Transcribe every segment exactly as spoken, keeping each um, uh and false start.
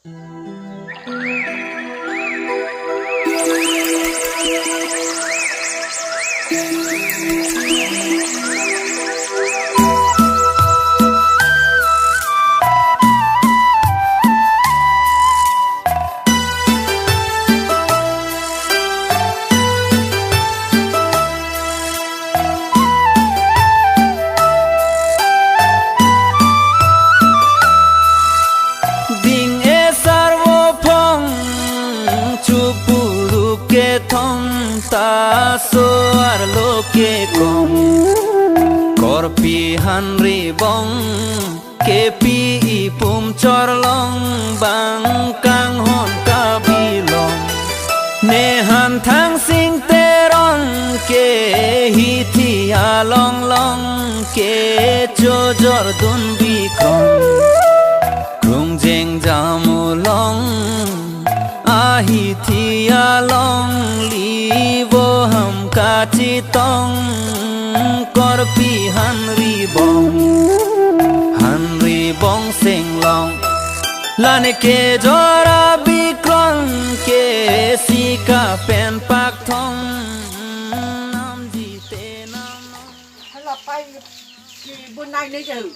Ding esar vophong chupuru kethom ta so-arlo kekong. Korpi Hanri Bong kepi ipum chorlong bang kanghon kabilong. Ne Hanthang Sing Teron ke hithi along long kechojordun bikon. Krung Jengjam along ahithi along livo ham kachetong. Korpi Hanri Bong, Hanri Bong Senglong. Lane kejor abikron ke sika pen pakthong. Namji te nam. Hala pai kebunai ne jauh.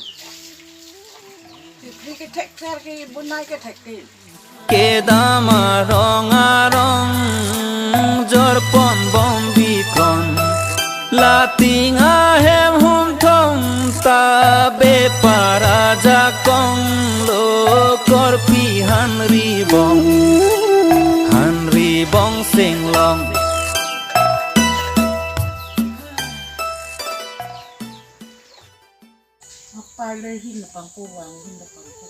Kri kethek ser kebunai kethek te. Kedam arong arong jorpon bom bikon. Lating ahem humthom ta bepar ajakong lo. Korpi Hanri Bong, Hanri Bong Senglong. Apa le hin pangko wang hin pangko.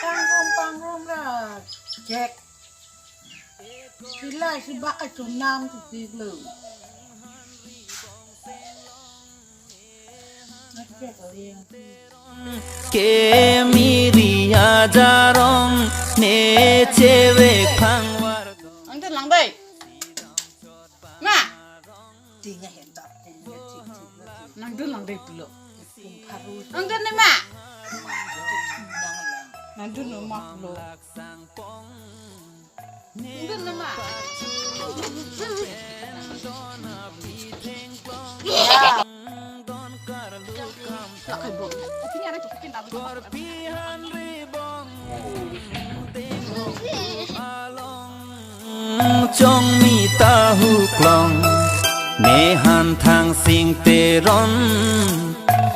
Pangrum pangrum la. Cek. Sila si baka chunam si siblu. Kemiri ajarong ne chevek phangvar. Nangdun lang dei. Ma. Tingnya hendak. Nangdun lang dei pulo. Nangdun ne ma. Nangdun ne ma pulo. Chongmi ta huklong, ne Hanthang Sing Teron.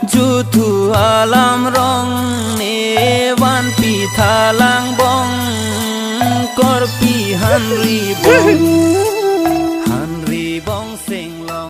Juthu alam rong ne vanpi thalang bong, Korpi Hanri Bong.